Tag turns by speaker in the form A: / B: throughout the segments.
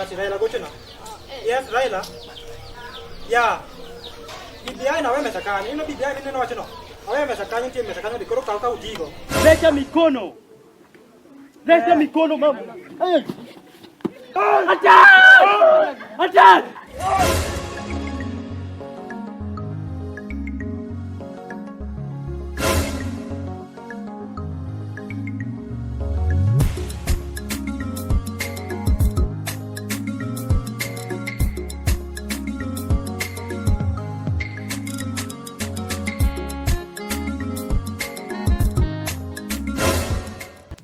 A: kiasi, Raila gochona. Yes, Raila. Yeah. BBI na wewe mesa kanyo. Ino BBI mineno wacho no. Awe mesa kanyo nitie mesa kanyo di koro kaw kaw tigo.
B: Leta mikono. Leta mikono mama. Hey. Attack! Attack!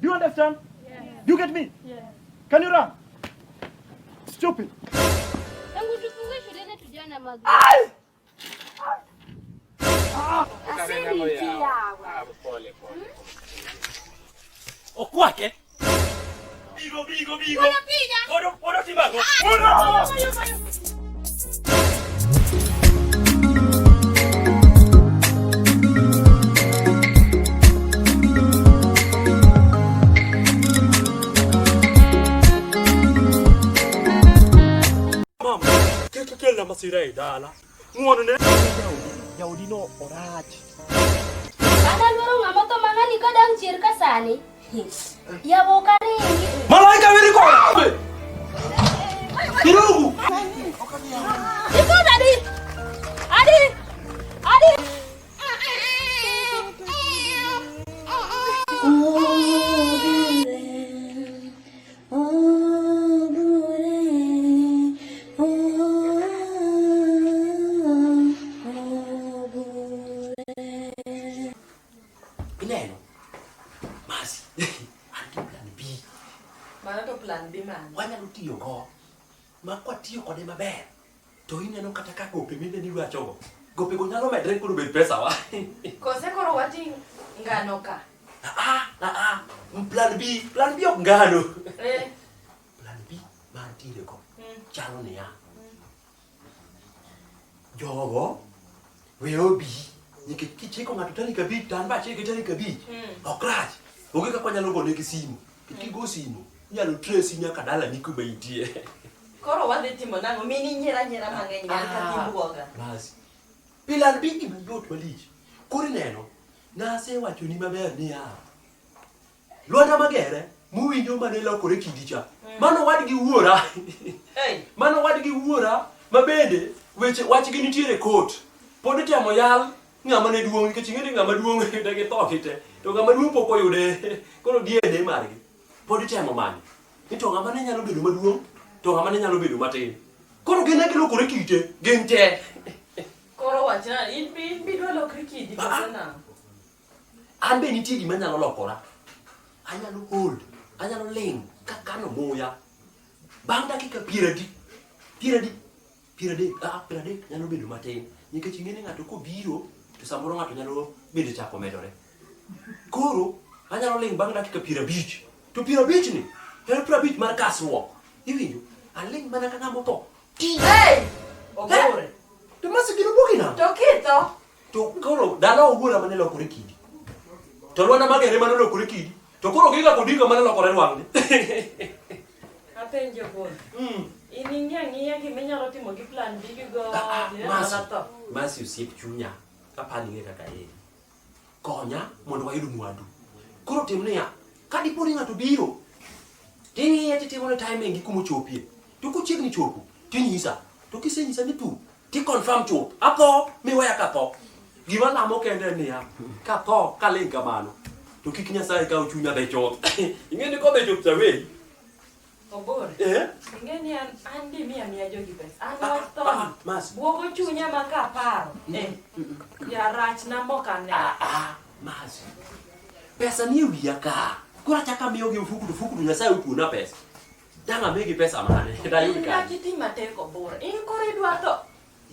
B: Do you understand?
C: Yes.
B: Do you get me?
C: Yes.
B: Can you run? Stupid.
C: Tangu tufungue shuleni tujaona magari.
B: Okwake. Bigo bigo bigo.
C: Wanapiga.
B: Odo odo timago. Mama, kik ikelna masira e dala. Ng'uono ne. Jaodino orach.
C: An aluoro ng'ama tho mang'ani ka dang' chier ka sani. Yawo ok aringi.
B: Malaika wiri kode. Kirugu.
C: Ipod adi. Adi. Adi.
D: Ineno. Masi. An gi plan B.
E: Mano to plan B mane?
D: Wanyalo tiyo go. Ma kwatiyo kode maber. To ineno kata ka gope mine ni wachogo. Gope go nyalo medre koro bed pesa wa.
E: Kose koro wating' ngano ka.
D: Ah, ah, ah. Plan B, plan B ok ngano.
E: Eh.
D: Plan B mantiere go. Chalo niya. Jogo we obi nikech kichiko ng'ato tarik 5 to an be achike tarik 5. Ok rach. Onge kaka wanyalo gonegi simu. Nikech kigo simu, inyalo trace nyaka dalani kuma intie.
E: Koro wadhi timo nang'o? Mini nyiera nyiera mang'eny yan kaka ibuoga.
D: Bas. Plan B gima yot malich. Koro ineno, nasewachoni maber niya, Lwanda Magere muwinjo mane lokore kidi cha. Mano wadgi wuora.
E: Hey.
D: Mano wadgi wuora ma bende weche wachgi nitiere e kot. Pod itemo yal ng'ama ne duong' nikech ing'e ni ng'ama duong' de githo gite. To ng'ama duong' pok oyude koro DNA margi. Pod itemo manyo. Ni to ng'ama ne nyalo bedo maduong' to ng'ama ne nyalo bedo matin. Koro gin ne gilokore kite, gin te.
E: Koro wachna in bi in bi dwa lokri kidi kose nang'o?
D: An be nitie gima nyalo lokora. Anyalo hold, anyalo ling' kakano muya. Bang' dakika piero adi, piero adi, 30, ah, 30 nyalo bedo matin. Nikech ing'e ni ng'ato kobiro, to samoro ng'ato nyalo bende chako medore. Koro, anyalo ling' bang' dakika 50. To 50 ni, en 50 mar kasruok. Iwinjo? Aling' mana ka ng'ama otho. Ti!
E: Hey! Ogore.
D: To masi gino buogi nang'o?
E: To kitho.
D: To koro dala owuora mane lokore kidi. To Lwanda Magere mane olokore kidi. To koro Oginga Odinga mane lokore lwang'ni.
E: Apenjo wuon. In ing'e ang'iya gima inyalo timo gi plan B gi go
D: Ah, ah,
E: ineno
D: Masi,
E: mana tho.
D: Masi osiep chunya. Apani ing'e kaka eri. Konya mondo wayud mwandu. Koro tim niya, ka dipo ni ng'ato biro, ting'iye titimo ne timing gi kuma ochopie. To kochiegni chopo, tinyisa. To kisenyisa ni tu, ti confirm chuth. Atho, miweya katho. Gima lamo kende en niya, katho kaling' kamano, to kik Nyasaye kaw chunya dhi chuth. Ing'e ni kodhi chuth taweyi.
E: Ogore.
D: Eh?
E: Ing'e ni an an di miya miya jogi pesa. An
D: Ah,
E: wach tho.
D: ah, Masi.
E: Buogo chunya ma kaparo. Eh. Ya rachna mok ane.
D: Ah, ah, Masi. Pesa nie wiya ka. Koro achako amiyogi ofuku to ofuku to Nyasaye otuona pesa. Dang' amigi pesa mane? Dayud
E: In
D: kanye?
E: dak iti matek Obura. In koro idwa tho.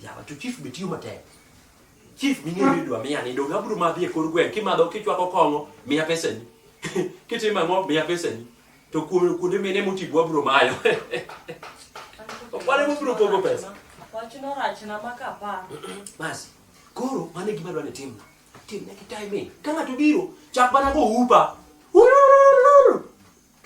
D: Yawa to chief be tiyo matek. Chief ming'eyo ni idwa miya ni donge abiro madhi e kor gweng' kimadho kichwako kong'o miya pesani. Kitimo ang'o miya pesani. To kuom kuonde mine motigo abiro mayo. Wane mobiro pogo pesa.
E: Wachno rachna ma kaparo.
D: Basi, koro mano e gima adwa ni itimna. Timna gi timing. Ka ng'ato biro, chak mana go upa. Urururu.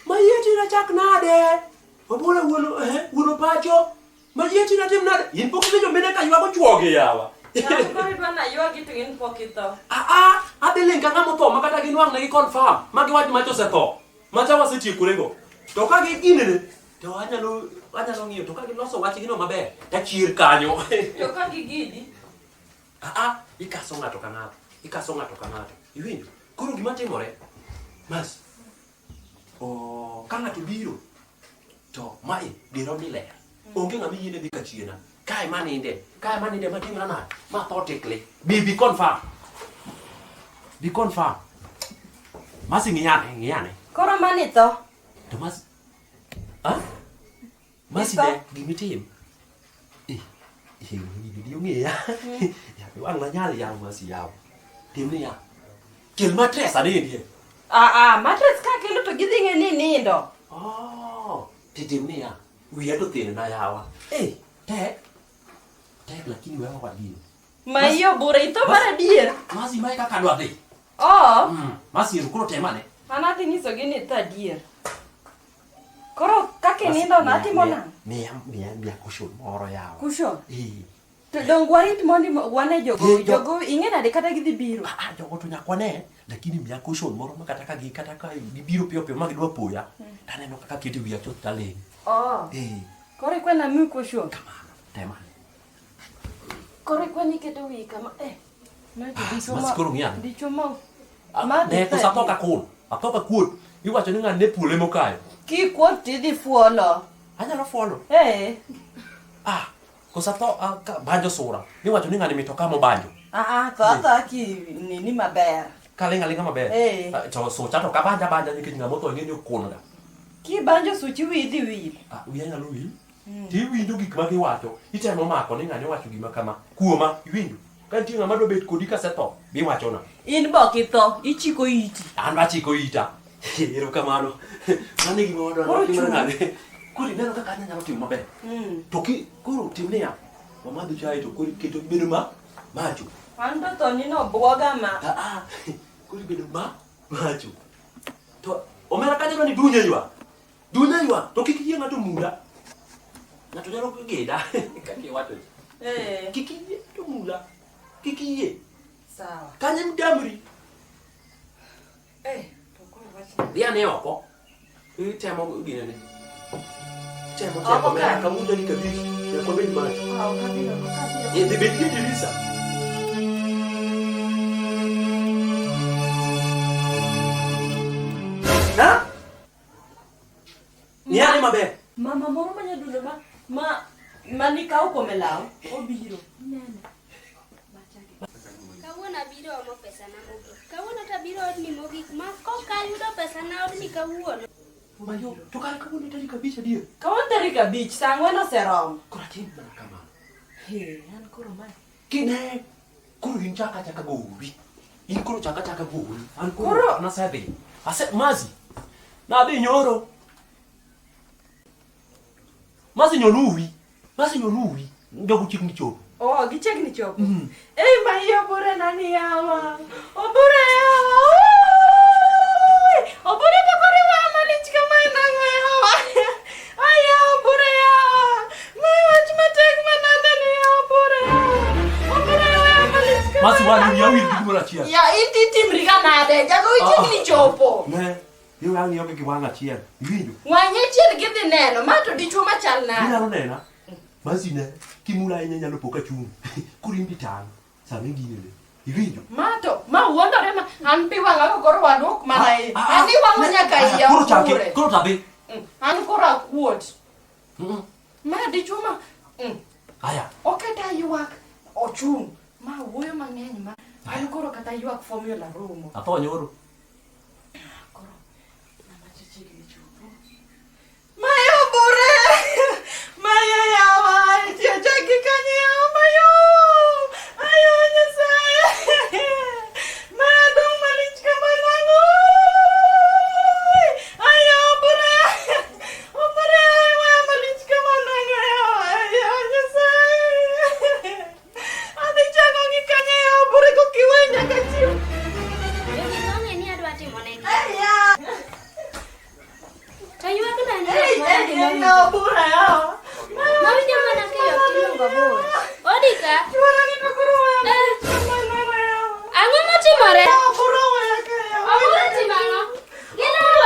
D: Mayieti nachak nade? Obola wuon wuon pacho. Mayieti natim nade? In pok iwinjo mine ka ywago chuogi yawa.
E: An koro idwa naywagi to in pok itho.
D: Ah ah, adhi ling ka ng'ama otho ma kata ginwang' ne gi confirm ma giwach ni macha osetho. Macha wasetiekorego. To ka giginene to anyalo ng'iyo to ka giloso wachgino maber tachier kanyo.
E: To ka gigidi,
D: Ah ah, ikaso ng'ato ka ng'ato. Ikaso ng'ato ka ng'ato. Iwinjo? Koro gima timore, mas oh, ka ng'ato biro to mae dero ni ler. Onge ng'ama yiene dhi kachiena. Kae maninde, kae maninde matimra nade? Ma tho tikli. Bi confirm. Bi confirm. Masi ng'iyane, ng'iyane.
E: Koro mani tho.
D: To mas Ha? Masi
E: Itho?
D: ne gimitim. Eh, eh, gini ong'eya. Ya, wang' nanyal yaw masi yaw. Tim niya. Kel matres anindie.
E: Ah ah, mattress ka kelo to gidhi ng'e ni nindo.
D: Oh, titim niya. Wiya to thin na yawa. Eh, tek. Tek lakini wewa wadino.
E: Maiyo bura itho mar adier.
D: Masi mae kaka adwa dhi.
E: Oh,
D: Masi ero koro temane.
E: an adhi nyisogi ni itho adier. Koro kaka inindo no atimo nang'o?
D: Miya miya miya cushion moro yawa.
E: Cushion?
D: Eh.
E: To dong warit mondi wane jogo,
D: Eh,
E: jogo ing'e nade kata gidhi biro.
D: Ah, ah, jogo to nyaka wane, lakini miya cushion moro ma kata ka gi kata ka gibiro piyo piyo ma gidwa poya, taneno kaka keto wiya chuth taling'.
E: Oh.
D: Eh,
E: Koro ikwena miyi cushion.
D: kamano, temane.
C: Koro ikweni iketo wiyi kama eh.
E: Ma to
D: Ah,
E: dichuo
D: Masi
E: ma-
D: koro ng'i ane.
E: Dichuo ma
D: Ah,
E: ma
D: ne
E: dhi
D: koso atho
E: tho
D: ka kun, atho ka kuot. Iwacho ni ng'ani ne puole mokayo.
E: Kikuot tidhi fuolo.
D: Anyalo fuolo.
E: Eh.
D: Ah, koso atho ah, ka banjo sura. Iwacho ni ng'ani mitoka mobanjo.
E: Ah ah, tho athoa ki nini maber.
D: Kaling' aling'a maber.
E: Eh.
D: Ah, to sucha to kabanja banja nikech ng'ama otho ing'e ni okun ga.
E: Kibanjo suchi wiyi dhi wil.
D: Ah, wiya nyalo wil. Tiwinjo gik ma giwacho, itemo mako ni ng'ani owacho gima kama. Kuoma, iwinjo. Ka nitie ng'ama dwa bet kodi kasetho, biwachona.
E: In be ok itho, ichiko iti.
D: An be achiko ita. Erokamano. Mano e gima wadwaro.
E: Koro
D: Timre
E: chung'.
D: nade? Koro ineno kaka an anyalo timo maber. To ki koro tim niya, wamadho chae to koro iketo bedo ma macho.
E: An to tho ni no buoga ma.
D: Ah, ah. Koro ibedo ma macho. To omera kanyo dwa ni dunya ywa. Dunya ywa to kik iyie ng'ato mula. Ng'ato nyalo geda kaka iwacho.
E: Eh.
D: Kik iyie ng'ato mula. Kik iyie.
E: Sawa.
D: Kanyo emdamri.
E: Eh, to koro wachna.
D: Dhi ane oko. Itemo ginene. Temo
E: Oko
D: temo omera
E: ka?
D: kawuono tarik abich. Nyaka wabed macho.
E: Ah, ok adhi oko, ok adhi oko.
D: Eh, dhi bed gi e dirisa. Ha? Ng'iyane maber.
E: Mama moro ma nyadundo ma ma ma nikawo kuome law obiro.
C: Kawuono abiro omo pesana mogik. Kawuono to abiro odni mogik ma kok ayudo pesana odni kawuono.
D: Mayo, to kar kawuono tarik abich adier.
E: Kawuono tarik abich, saa ang'wen oseromo.
D: Koro atim mana kamano.
E: He, an koro mae.
D: Kine, koro in chaka chaka gowi. In koro chaka chaka gowi. An koro
E: Koro-
D: nasedhi. Ase Mazi. Nadhi nyoro. Mazi nyoluwi. Mazi nyoluwi. Jogo chiegni chopo.
E: Oh, gichiegni chopo. Ei, ma obure nani yawa. Obure yawa. Ui! Obure to koro iweya malich kamae nang'o yawa. Aya, obure yawa. Ma wach matek manade ni yawa, obure yawa. Obure iweya malich kamae.
D: Mazi wali wiya
E: nang'o
D: wil gi
E: yawa.
D: gimoro achiel.
E: Ya, in to itimri ga nade? Jago chiegni chopo.
D: Ne, iwe ang'iyo gi wang' achiel. Iwinjo?
E: Wang'i achiel gidhi neno, ma to dichuo machal nade?
D: Inyalo nena. Mazi ne, kimula ahinya nyalo po ka chung'. Koro in bitang'. Sama iginene. Iwinjo?
E: Ma to, ma wuondore ma an pi wang'a ko koro waduok mana i.
D: Ah, ah,
E: An iwang'o nyaka iya
D: Koro chake,
E: obure.
D: koro tadhi.
E: An koro akuot.
D: Mm.
E: Ma dichuo ma
D: Aya,
E: oketa ywak ochung' ma wuoyo mang'eny ma an koro kata ywak formula rumo.
D: atho nyoro.
E: Koro mama chiegni chopo. Mayo obure! Mayo yawa! Tiyo chaki kanyo yawa mayo! Ayo Nyasaye! Maya dong' malich kama nang'o? Ayo obure! Obure weya malich kama nang'o yawa? Ayo Nyasaye! Adhi chako gi kanyo yawa obure kokiwe nyaka chieng'.
C: Jogi nong'e ka. Ang'o motimore? Obure timo ang'o? Gin ang'o?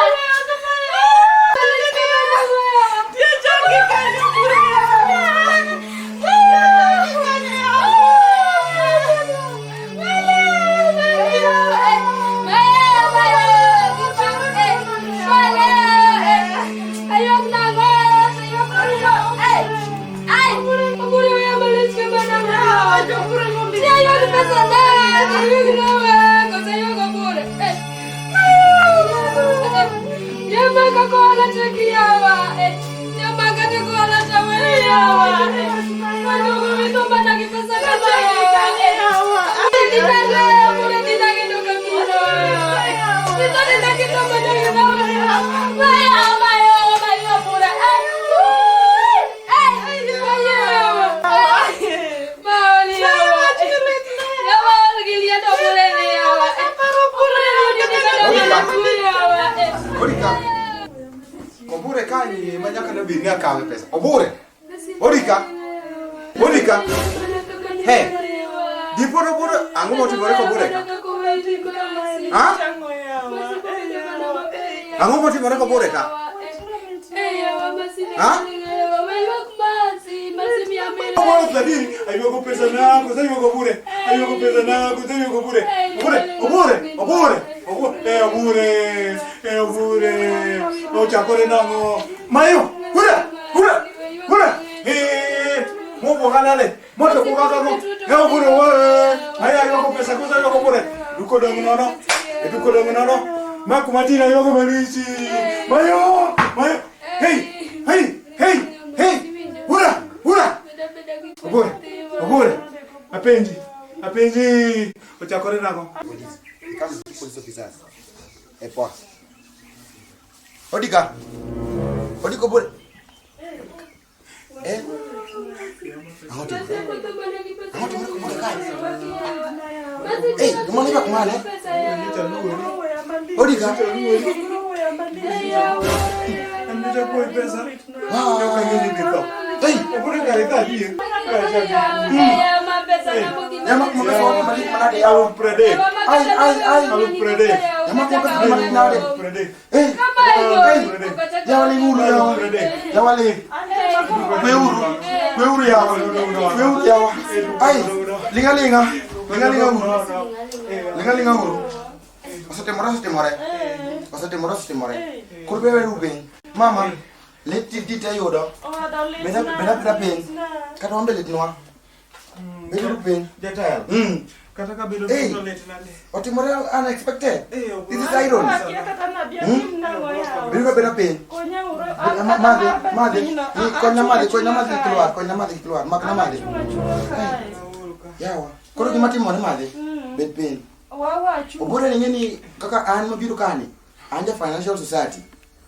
F: Orika. Obure kani ma nyaka ne bed ni akawe pesa. Obure. Orika. Orika. He. Dipo obure ang'o motimore kobure ka? Ha? Ang'o motimore kobure ka? Ha?
B: Obure tadiri, ayuogo pesa nako, ayuogo bure, ayuogo pesa nako, ayuogo bure. Obure, obure, obure, obure, obure, obure. Ochakore nang'o. Mayo, hura, hura, hura. Mobo ganale, moto kugagago. Obure, we. Ay ayuogo pesa kosa ayuogo bure. Duko dong nono, duko dong nono. Makumatina ayuogo malichi. Mayo, mayo. Hey, hey, hey, hey. Hura, hura. Obure, obure. Apenji, apenji. Ochakore nang'o.
F: Kazi police officers. E poa. Odika. Odika obure. Eh? Ang'o timore? Ang'o timore kobure kae? Eh, gimoro ywak mane? Odika.
B: Andicha pesa.
F: Wow. Hey,
B: Obure kare ka die.
F: Nyama kuma pesa wako malik manade yawa.
B: Aluf pradek.
F: Ai ai ai.
B: Aluf pradek.
F: Nyama kuma pesa malik nade.
B: Aluf pradek.
F: Eh, hey. Yawa ling uru yawa. Yawa ling. Kweuru. Kweuru yawa. Kweuru yawa. Ai, linga linga. Linga linga uru. Linga linga uru. Osetimore osetimore. Osetimore osetimore. Koro be weru piny. Mama, lit ti te yudo. Beda beda beda piny. Kata wan be litnwa. Beduru piny.
B: Jatelo. Kata ka bedo
F: Hey.
B: to lit nade.
F: Otimore unexpected.
B: Eh, obure.
F: This is irony. Bedo beda piny. Madhi, madhi. Ni konya madhi, konya madhi kilwar, konya madhi kilwar. Makna madhi. Yawa. Koro gima timore madhi. Bed piny. Obure ni ng'eni kaka an mabiro kani. An ja Financial Society.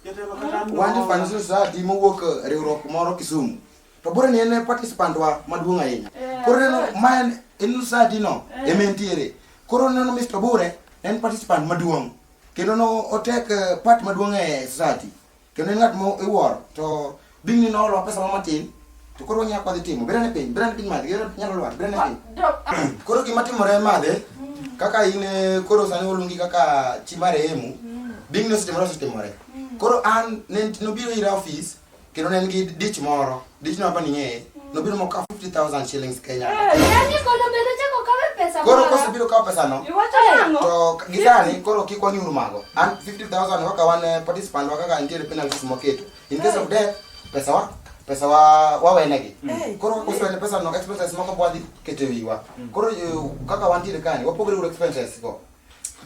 B: Jatelo kata an
F: Wan ja Financial Society mowuok e riwruok moro Kisumu. To Obure ni en e participant wa maduong' ahinya. Koro neno ma en en society no ema entiere. Koro neno Mr. Obure en participant maduong'. Kendo no otek part maduong' e society. Kendo en ng'at mo iwuoro. To bing ni noolowa pesa ma matin. To koro wang'iyo kaka wadhi timo. Bed ane piny, bed ane piny madhi, nyalo lwar, bed ane piny. Koro gima timore madhe, kaka in koro sani oluongi kaka chi marehemu, bing ni osetimore osetimore. Koro an ne nobiro ira office, kendo ne en gi dich moro, dichno apa ning'eye, nobiro mokawo 50,000 shillings Kenya.
C: Yani kono bende chako kawe pesa
F: Koro
C: moro.
F: kosebiro kawo pesano, to gi sani koro kik wang'iuru mago. An 50,000 kaka wan participant wa kaka nitiere penalties moketo. In case of death, pesa wa pesa wa wawenegi. Koro kaka osewene pesa no expenses moko bwadhi keto e wiwa. Koro kaka wantiere kani, wapogre uru expenses go.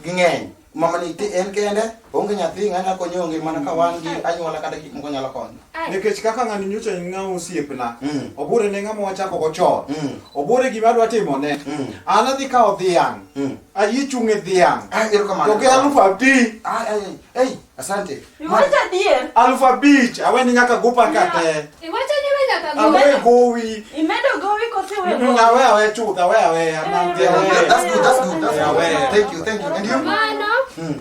F: Ging'eny. Mama ni en kende, onge nyathi, ng'anya konye onge mana ka wan gi anyuola kata gik moko nyalo konyo.
B: Nikech kaka ng'ani nyocha en ng'ama osiepna.
F: Mm.
B: Obure ne ng'ama wachako go chon.
F: Mm.
B: Obure gima adwa timone.
F: Mm.
B: An adhi kawo dhiang'.
F: Mm.
B: Ayie chung' e dhiang'.
F: Ah, erokamano.
B: To gi aluf abich.
F: Ai, ai, ai, ei, asante.
B: 5,000 aweni nyaka gupa ka te.
C: Iwacho ni we nyaka
B: Awe
C: gowi.
B: gowi.
E: Imedo gowi kose we
B: Mm, Awe awe chuth, awe awe. Ananti awe.
F: That's good, that's good, that's
B: Yeah,
F: good.
B: well.
F: Thank you, thank you. And you?
C: Mano,
F: Mm.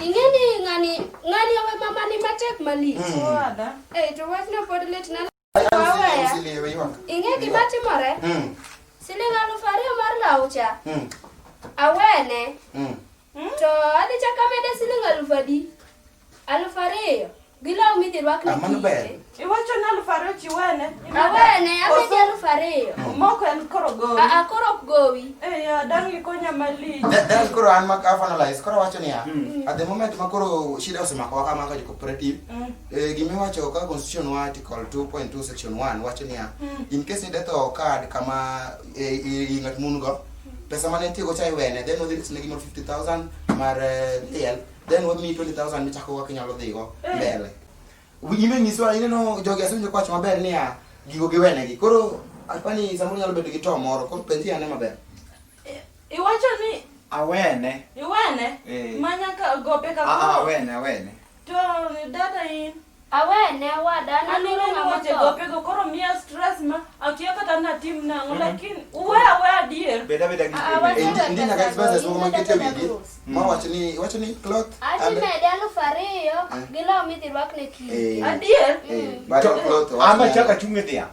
C: ing'e ni ng'ani ng'ani owe mamani matek malich.
F: Mm.
C: Eh, to wachno pod litna.
F: Ai, ai,
C: Waweya.
F: usili, we ywak.
C: Ing'e gima timore?
F: Mm.
C: Siling 2000 mar law cha.
F: Mm.
C: Awene.
F: Mm.
C: To adhi chako amede siling 1000 adi? 2000. Gi law midhi rwakne
F: Ah, mano ber.
C: kinde.
E: Iwacho ni 2000 chiwene.
C: Awene, amede 2000.
E: Moko en koro gowi.
C: Aa, koro ok gowi.
E: Eh, ya, dang' ikonya malich.
F: Then koro an ma finalize koro wacho niya at the moment ma koro shida osemakowa kama kaka jo cooperative gimiwacho kaka constitution wa article 2.2 section 1 wacho niya in case ni death occurred kama ng'at mun go pesa mane nitie go cha iwene then wadhi ne gimoro 50000 mar liel then wamiyi 20000 michako go kinyalo dhigo mbele. Ime nyiswa ineno jogi asewinjo kawacho maber niya gigo giwenegi koro apani samoro nyalo bedo gi to moro koro penji ane maber.
E: Iwacho ni
G: Awene.
E: iwene?
G: Eh.
E: Ma nyaka gope ka
G: Ah, ah,
E: koro.
G: awene, awene.
E: To dada in.
C: Awene wada, an
E: An
C: aluoro
E: iwene
C: ng'ama
E: weche
C: otho.
E: gopego koro miya stress ma akia kata natim nang'o lakini uwe awe adier.
G: Bed abeda gi
C: Ah, ah,
G: kwe.
C: wacha-
F: Ndi nyaka expenses moko makete wigi
C: Gross.
F: ma wacho ni wacho ni cloth
C: Adhi
F: and
C: mede 2000 gi law midhi rwakne kinde.
E: Adier
F: burial cloth wacho
G: An
F: ni-
G: achako achung' e dhiang'.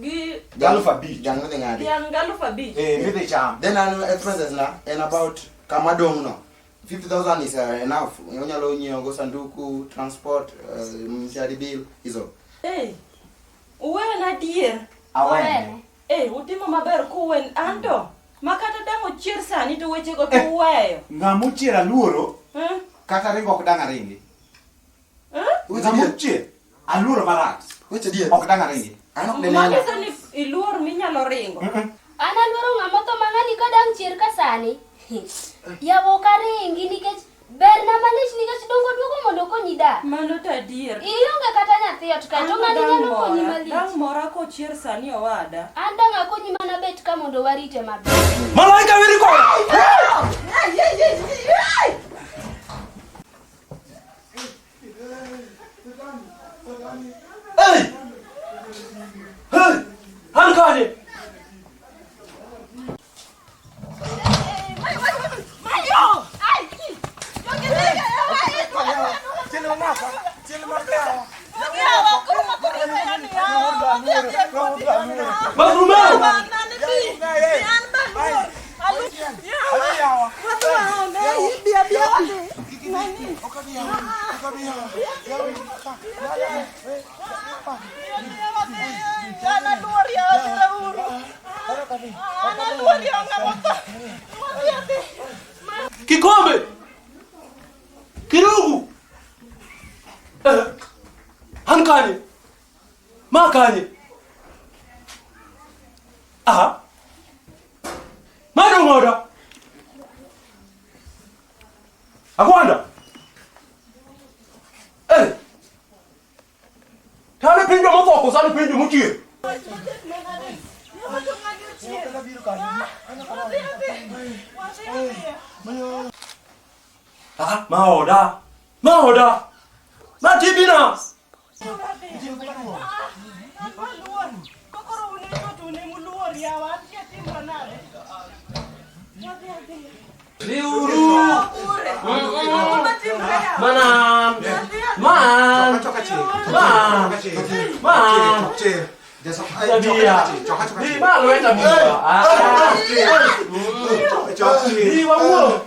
E: gi
G: 5000.
F: Dhiang' midhi ng'adi.
E: dhiang' gi 5000.
G: Eh, midhi cham.
F: Then an expenses na en about kama dong' no 50000 is enough onyalo nyiewo go sanduku transport mshari bill hizo.
E: Eh. Uwena adier.
G: Awene.
E: Eh, utimo maber kuwen anto. Ma kata dang' ochier sani to wechego to uweyo.
G: Ng'ama ochier aluoro
E: Eh?
G: kata ringo ok dang' aringi.
E: Eh?
F: Weche
G: Ng'ama
F: dier.
G: ochier aluoro marach.
F: Weche dier.
G: Ok dang' aringi.
F: An ok denena.
E: Manyiso ni iluor minyalo ringo.
C: An aluoro ng'ama otho ma ng'ani ka dang' chier ka sani. Yawa ok aringi nikech berna malich nikech dongo duogo mondo okonyi dak.
E: Mano to adier.
C: Ionge kata nyathi ot kae to
E: An
C: ng'ani
E: dang'
C: nyalo konyi
E: mora.
C: malich.
E: Dang' mora kochier sani owada.
C: An dang' akonyi mana bet ka mondo warite maber.
D: Malaika wiri koda. Hey! Hey! An kanye? Barumeu! Kikombe! Kirugu! An kanye? Ma kanye? Aha! Ma dong' oda? Agwanda! Eh! Tane piny joma otho koso an piny joma ochier? Ah, ma oda! Ma oda! Ma tibina! Riuru! Manan! Man! Man! Man! Tabia! Di ma lweta bura! Di wawuo!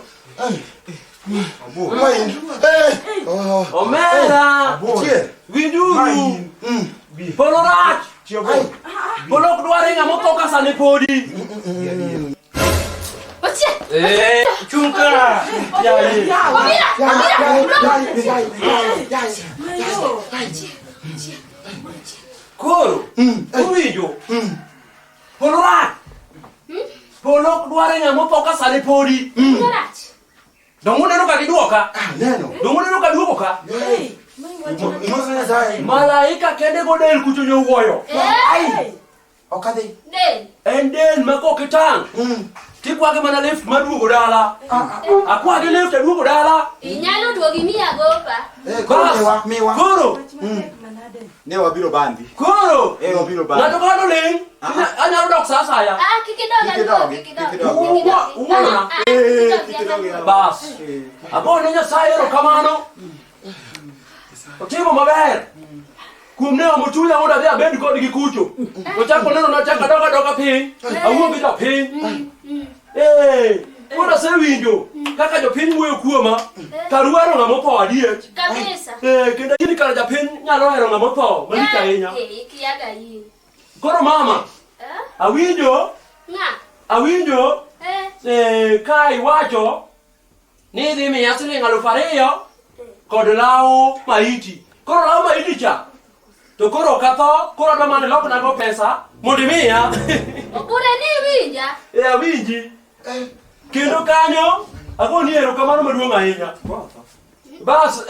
D: Omera! Winjuru! Polo rach! Polo ok dwar ng'ama otho ka sani podi!
C: Ochie!
D: Eh, chung' ka! Yaye!
C: Obira! Obira!
D: Koro, uwinjo? Polo rach! Polo ok dwar ng'ama otho ka sani podi!
C: Polo rach.
D: Dong' uneno ka giduoka?
F: Neno.
D: Dong' uneno ka duogo ka?
F: Imoso Nyasaye.
D: Malaika kende go del kucho nyowuoyo.
C: Eh!
F: Ok adhi.
C: Del.
D: En del ma kok itang'. Tikwage mana lift mar duogo dala. Akwage lift aduogo dala.
C: Inyalo duogi miya gopa.
F: Eh, koro
D: Bas.
F: miwa, miwa.
D: Koro,
G: Ne wabiro bandi.
D: koro.
G: Eh, wabiro bandi.
D: Ng'ato ka ng'ato ling'. Anyalo dok sa asaya.
C: Ah, kik idog
F: Kik
C: aluor,
F: idogi,
C: kik idog.
F: kik idogi.
C: Kik idogi.
D: Uwuona.
C: Ah, ah, kik idogi, aluor.
D: Bas. Agone Nyasaye erokamano. Otimo maber. Kuom ne omo chunya mondo adhi abed kodgi kucho. To chako neno nachako adok adoka piny. Awuo gi jopiny. Eh, koro asewinjo kaka jopiny wuoyo kuoma. Kar uhero ng'ama otho adier.
C: Kabisa.
D: Eh, kendo in kar japiny nyalo hero ng'ama otho malich ahinya.
C: Eh, ikiaga in.
D: Koro mama,
C: Eh?
D: awinjo,
C: Ng'a?
D: awinjo
C: Eh.
D: eh, ka iwacho ni idhi miya siling 2000 kod law maiti. Koro law maiti cha to koro ok atho, koro adwa mana iloknago pesa mondo imiya.
C: Obure ni iwinja?
D: Eh, awinji. Kendo kanyo agoni erokamano maduong' ahinya. Bas,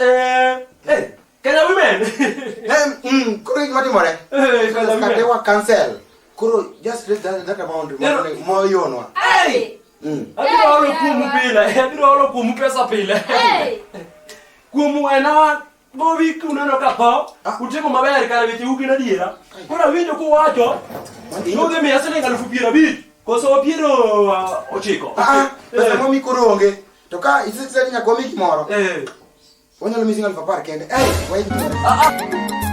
D: Kenya Women.
F: Koro gima timore.
D: Eh, Kenya Women.
F: Kate wa cancel. Koro just raise that amount moyonwa.
C: Hey.
D: Abiro olo kuomu pile, abiro olo kuomu pesa pile.
C: Hey.
D: Kuomu en a gowi kuneno ka tho, utimo maber kare weche u gin adiera. Koro awinjo kuwacho, nudhi miya siling 50,000, koso 90.
F: Ah, pesa momi koro onge. To ka iseseri nyaka wami gimoro.
D: Eh.
F: Wanyalo mi siling 10,000 kende. Eh, wai.
D: Ah, ah.